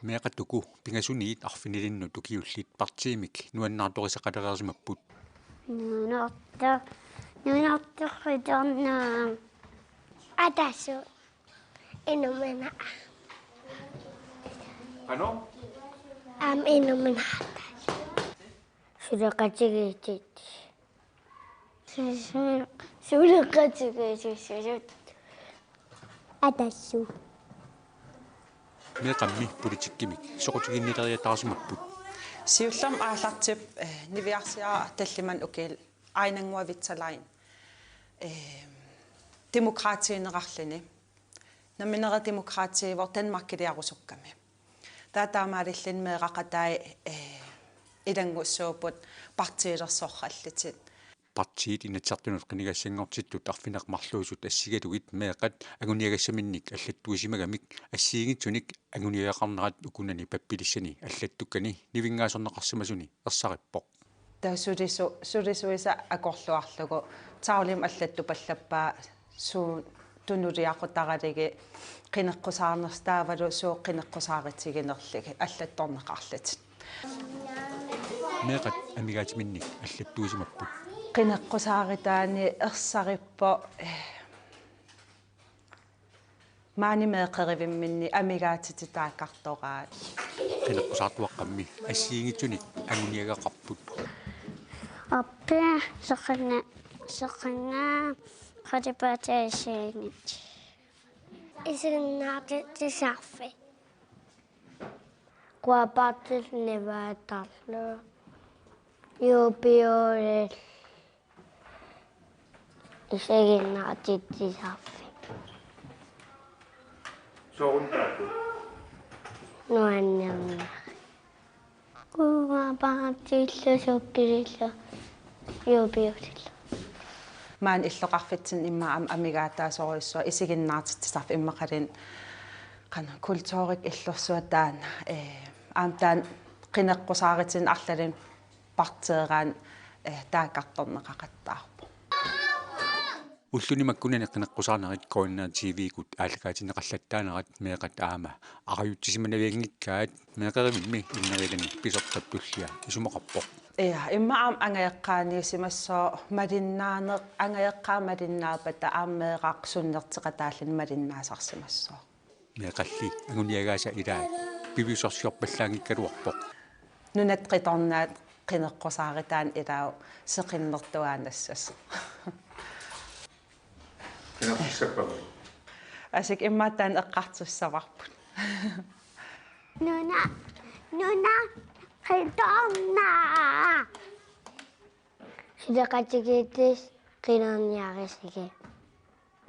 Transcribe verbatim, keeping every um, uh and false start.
Meeqqat uku pingasuniit arfinilinnut ukiullit partiimik nuannaartorisaqalereersimapput. Nuannaarto-, nuannaartoqqitornaa. Atasu. Inumina. Qanoq? Aamma inumina. Suleqatigiittut. Suleqatigiittut. Atasu. Meeqqammi politikkimik soqutiginnileriataarsimapput. Siullermik aallartippoq, eh, niviarsiaraq tallimanik ukiulik Aina Nguavitsa Lain. Eh, Demokraatiineqarluni. Nammineq demokraatiivoq Danmarkiliarusukkami. Taava taamaalilluni meeraqatai, eh, ilanngussuupput partiilersorallutik. Partiit Inatsisartunut qinigassanngortittut arfineq-marluusut assigalugit meeqqat anguniagassaminnik allattuisimagamik assigiinngitsunik anguniagaqarnerat ukunani pappilissani allattukkani nivinngaasorneqarsimasuni ersarippoq. Taava sulisu-, sulisuisa akorluarlugu tavlimik allattupallappaa suut tunuliaqutaralugit qineqqusaarnersoq taavalu suut qineqqusaarutiginerlugit allattorneqarlutik. Meeqqat amigaatiminnik allattuisimapput. Qineqqusaarutaanni ersarippoq, eh, maani meeqqerivimminni amigaatitit taakkartoraat. Qineqqusaartuaqqammi assigiinngitsunik anguniagaqarput. Appi soqanna soqanna qatipataasiinit. Isiginnaartitsisarfik. Quapartit nivaattarlu. Juupiulit. Isiginnaartitsisarfik. Soorunami taakku. Nuannermik. Quapartillu sukkilillu. Juupiutillu. Maani illoqarfitsinni immaqa aamma amigaataasorujussuaq isiginnaartitsisarfik immaqaluunniit qanoq kulturikkut illorsuaq taanna, eh, aamma taanna qineqqusaarutinik arlalinnik partiinnaq, eh, taakkartorneqaqattaarpoq. Ulluni makkunani qineqqusaarnerit K N R T V-kkut aallakaatinneqallattaanerat meeqqat aamma arajutsisimanavianngikkaat meeqqerivimmi innerilanik pisortap tullia isumaqarpoq. Ja, immaqa aamma angajoqqaaniusimassooq malinnaaneq, angajoqqaat malinnaapata aamma meeraq sunnerteqataalluni malinnaasarsimassooq. Meeqqalli anguniagaasa ilaat piviusorsiorpallaanngikkaluarpoq. Nunat qitornaat qineqqusaarutaanni ilaat seqinnertuaannassasoq. Qineqqusaarpami. Asik immaqa taanna eqqartussavarput. Nuna, nuna, qitornaa. Suleqatigiittoq qinerniarisigiuk.